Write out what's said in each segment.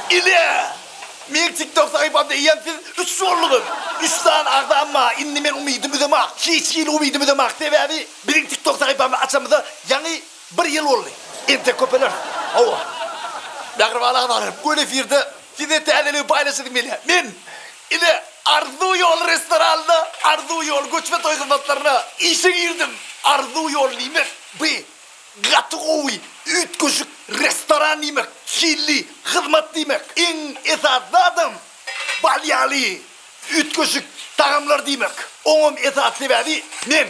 Ile! Meň TikTok sahypamda eýýäm siz üç bolduňyz. Üç sany agzam bar. Indi men umydym üzemak. Hiç hili umydym üzemak. Sebäbi biziň TikTok sahypamyzy açanymyza ýaňy bir ýyl boldy. Entek köpeleris. Hawa. Mähriban agzalarym, göni efirde size täzeligi paýlaşasym gelýär. Men, ine, Arzuw ýoly restoranynda Arzuw ýoly göçme toý hyzmatlaryna işe girdim. Arzuw ýoly diýmek, bu Gaty gowy, üýtgeşik restoran diýmek, hilli hyzmat diýmek. Iň esasy zadam bal ýaly üýtgeşik tagamlar diýmek. Oňam esasy sebäbi men.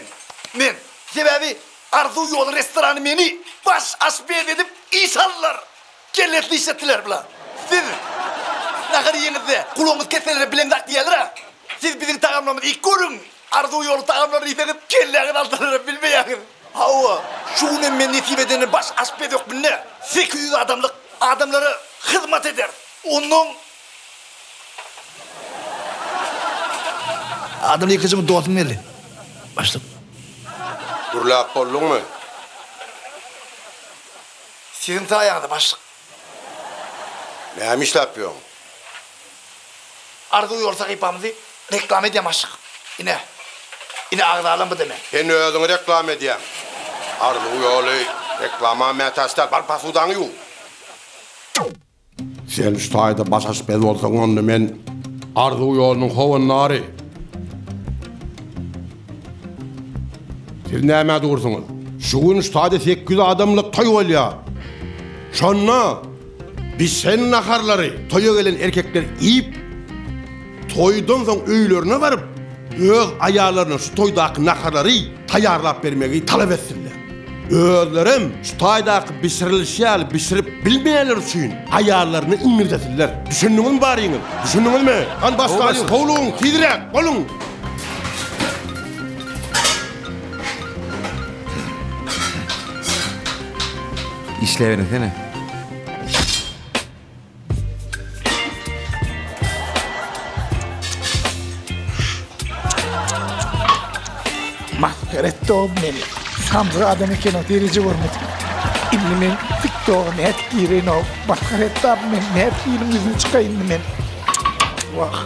Men. Sebäbi Arzuw ýoly restorany meni baş aşpez edip işe aldylar. Kellesini işletdiler bular. Siz nahar iýeňizde gulagyňyz keseler bileňzak diýýärler-ä. Siz biziň tagamlarymyzy iýip görüň. Arzuw ýoly tagamlaryny iýseňiz kelläňiz aldylar bilmeýäňiz. Hawa, şu gün hem men nesip edende baş aşpez hökmünde 800 adamlyk adamlara hyzmat ederis. Onnoň Adam ýekeje bir dostum geldi. Başlyk. Gürläp bolduňmy? Siziň saýaňyzda başlyk. Näme işläp ýörüň? Arzuw ýol sahypamyzy reklama edýän başlyk. Ine. Ine agzalan bu-da men. Sen özüňi reklama edýäň. Arzuw ýoly reklama mätäç däl. Bar posudaňy ýuw. Sen şu taýda baş aşpez bolsaň onda men Arzuw ýolunyň howandary. Siz nämä dursuňyz? Şu gün şu taýda 800 adamlyk toý bolýar. Şonda bişen naharlary toýa gelen erkekler iýip, toýdan soň öýlerine baryp, öz aýallaryna şu toýdaky naharlary taýýarlap bermegi talap etsinler. Özlerem şu taýdaky bişirilişi ýaly bişirip bilmeýänleri üçin aýallaryny iňňildesinler. Düşündiňizmi baryňyz? Düşündiňizmi? Hany başlalyň, howlugyň, tizräk boluň! Işläbersene. Masgara etdi o meni. Samsyk adam eken o dereje görmedik. Indi men TikToka nädip gireýin o masgara etdi abi men nädip iliň ýüzüne çykaýyn indi men. Wah.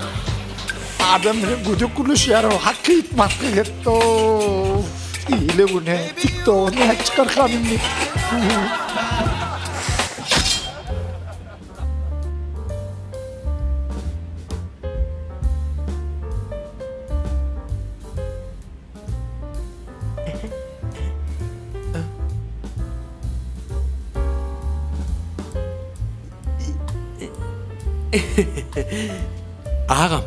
Adam bilen gödek gürleşýär o hakyt masgara etdi o. Ile güne TikToka nädip çykarkam indi. Agam.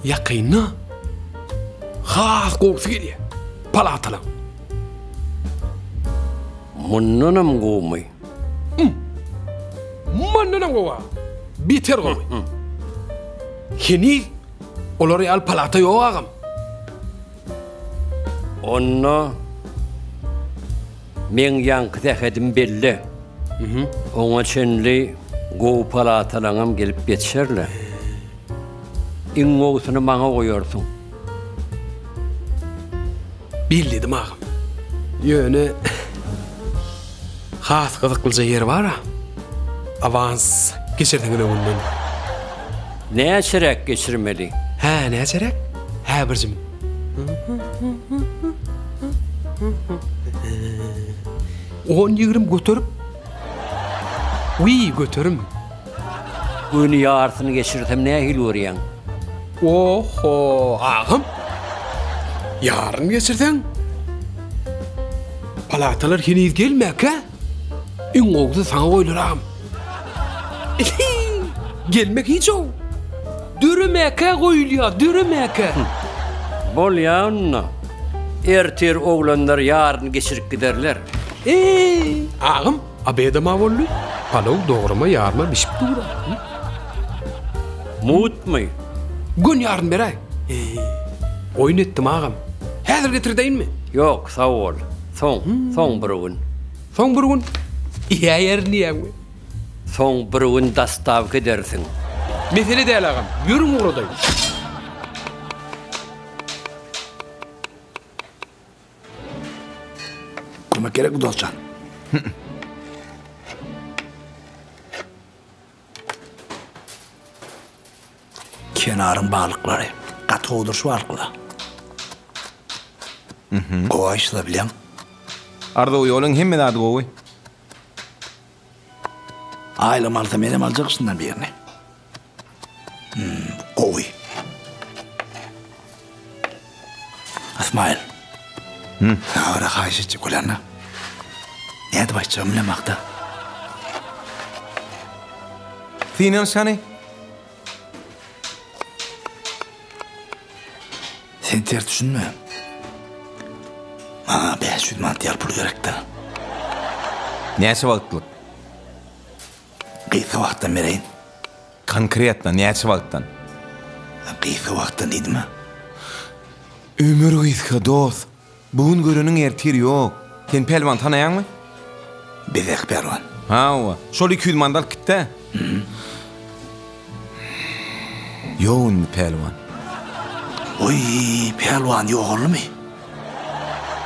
Ýakynda has gowusy gelýär. Palatalaň. Mundanam gowumy? Mundanam gowy agam. Beter gowy. Heniz olar ýaly palata ýok agam. Onda meň ýaňky sähedim belli. Oňa çenli gowy palatalaňam gelip ýetişer-le. Iň gowusyny maňa goýarsyň. Belledim agam. Ýöne has gyzyklyja ýeri bar-a. Awans geçirseňiz öňünden. Näçeräk geçirmeli? Hä, näçeräk? Hä, birjim. On-ýigrim göterip. Wiý, göterim. Göni ýarsyny geçirsem nähili görýäň? Oho, agam. Ýaryny geçirseň, palatalar heniz gelmäkä, iň gowusy saňa goýlar agam. Gelmek hiç-ow. Döremäkä goýulýar, döremäkä. Bolýa onda. Ertir oglanlar ýaryny geçirip giderler. Eý, agam, Obedam-a boldy. Palaw dograma ýarma bişip dur-a. Mutmy? Gün ýaryn beräý. Oýun etdim agam. Häzir getirdeýinmi? Ýok, sag bol. Soň, soň bir gün. Soň bir gün iýäýerin diýýäňmi? Soň bir gün dostawka edersiň. Mesele däl agam. Ýörüň ugradaýyn. Kömek gerekmi dostjan? Kenaryň balyklary. Gaty gowudyr şu balyklar. Gowy aýşyla bilýäň. Arzuw ýoluň hemme zady gowy. Aýlygym alsa menem aljak şundan birini. Gowy. Ysmaýyl. Saňa bir haýyş etjek bolýan-da. Nädip aýtjagymy bilemok-da. Synanyş hany. Sen ters düşünme. Maňa 500 manat ýaly pul gerekdir. Näçe wagtlyk? Gysga wagtdan bereýin. Konkretno näçe wagtdan? Gysga wagtdan diýdim-ä. Ömür gysga, dost. Bu gün göreniň ertir ýok. Sen Pälwany tanaýaňmy? Bezek Pälwan. Hawa. Şol 200 manat alyp gitdi-ä. Ýok indi Pälwan. Oý, Pälwan ýogaldymy?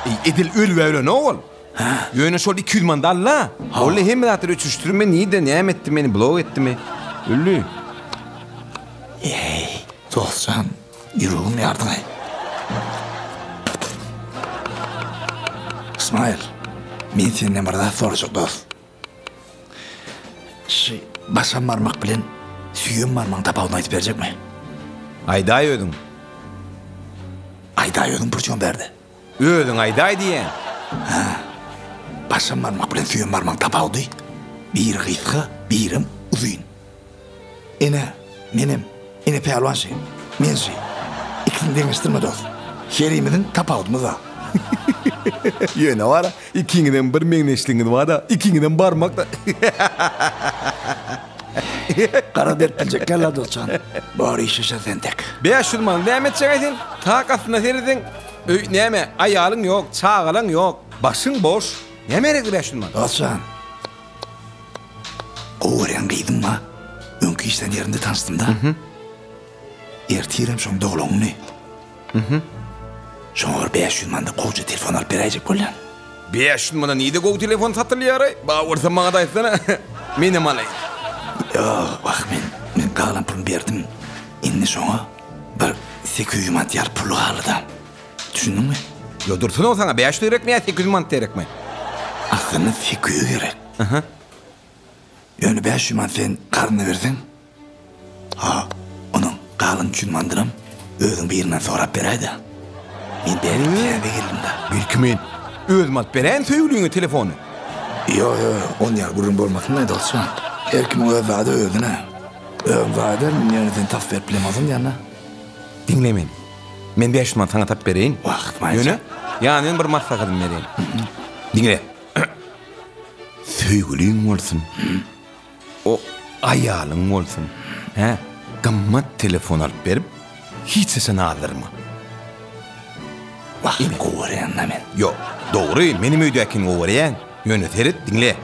Eý, edil ölüp-ä ölenok ol. Hä? Ýöne şol 200 manat aldy-a. Ol hemme zatlary öçüşdirme, nirde näme etdi, meni blok etdimi? Öldi. Eý, dostjan, ýüregim ýardyň-aý. Ysmaýyl, men senden bir zat sorajak dost. Şu başam barmak bilen süýem barmagyň tapawudyny aýdyp berjekmi? Aýdaý özüň. Aýdaý özüň pürçügem bärde. Özüň aýdaý diýýän. Hä. Başam barmak bilen süýem barmagyň tapawudy, biri gysga, birem uzyn. Ene, menem, ene pälwan şi, men şi. Ikisini deňeşdirme dost. Herimiziň tapawudymyz bar. Ýöne bar-a, ikiňizem bir meňzeşligiňiz bar-da, ikiňizem barmak-da. Gara berip biljek däl-ä dostjan. Bor işleşer sen tek. 500 manat näme etjek-aý sen? Tak astyna seretseň, öý näme, aýalyň ýok, çagalaň ýok, başyň boş. Nämä gerekli 500 manat? Dostjan, gowy görýän gyzym bar. Öňki işlän ýerimde tanyşdym-da. Ertirem şoň doglan güni. Şoňa bir 500 manada gowja telefon alyp beräýjek bolýan. 500 manada nirde gowy telefon satylýar-aý? Bar bolsa maňa-da aýtsana. Menem alaýyn. Ýok, wah men, men galan pulumy berdim. Indi şoňa bir 800 manat ýaly puly galdy-da. Düşündiňmi? Ýo dursun-ow saňa 500 gerekmi ýa 800 manat gerekmi? Aslynda 800 gerek. Aha. Ýöne 500 manat sen karzyna berseň, Ha, onuň galan 300 manadynam özüň birinden sorap beräý-dä. Men bärik täze geldim-dä. Belki men özüm alyp beräýin söýgüliňe telefony? Ýok, ýok, on ýaly gürrüň bolmasyn-laý, dostjan. Her kimiň öz zady özüne. Özüm zat ederin, ýöne sen tapyp berip bilemoksyň diýende. Diňle meni. Men 500 manat saňa tapyp bereýin. Wah, Ysmaýyl Ýöne, ýanyňdan bir maslahatymy bereýin. Diňle. Söýgüliň bolsun. O aýalyň bolsun. Hä, gymmat telefon alyp berip, hiç haçan azdyrma. Wah, gowy görýän-dä men. Ýok, dogry, menem öýdäkini gowy görýän. Ýöne seret, diňle.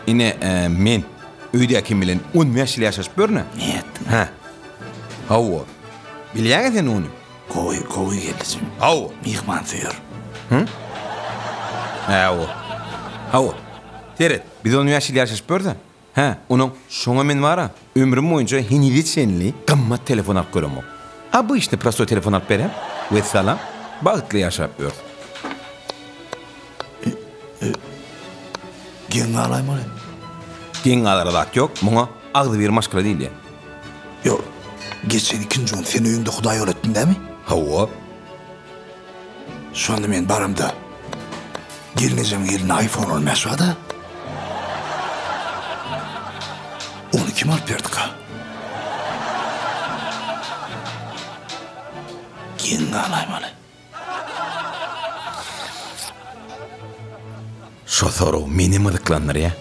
Ine, men öýdäkim bilen on bäş ýyl ýaşaşyp ýörün-ä. Nätdiň? Hä. Hawa. Bilýäň-ä sen ony? Gowy, gowy gelnejim. Hawa. Myhmansöýer. Hı? Hawa. Hawa. Seret, biz on bäş ýyl ýaşaşyp ýörüs-ä. Hä, onuň şoňa men bar-a, ömrüm boýunça henize çenli gymmat telefon alyp göremok. Obyçny prostoý telefon alyp berýän. Wessalam, bagtly ýaşap ýörüs. Geň galaýmaly. Geň galara zat ýok, muňa agzybir maşgala diýilýär. Ýok, geçen ikinji gün sen öýüňde hudaýýol etdiň dämi? Hawa. Şonda men baramda gelnejemiň elinde iPhone on bäş barda. Ony kim alyp berdika? Geň galaýmaly. Şo sorag menem gyzyklandyrýar.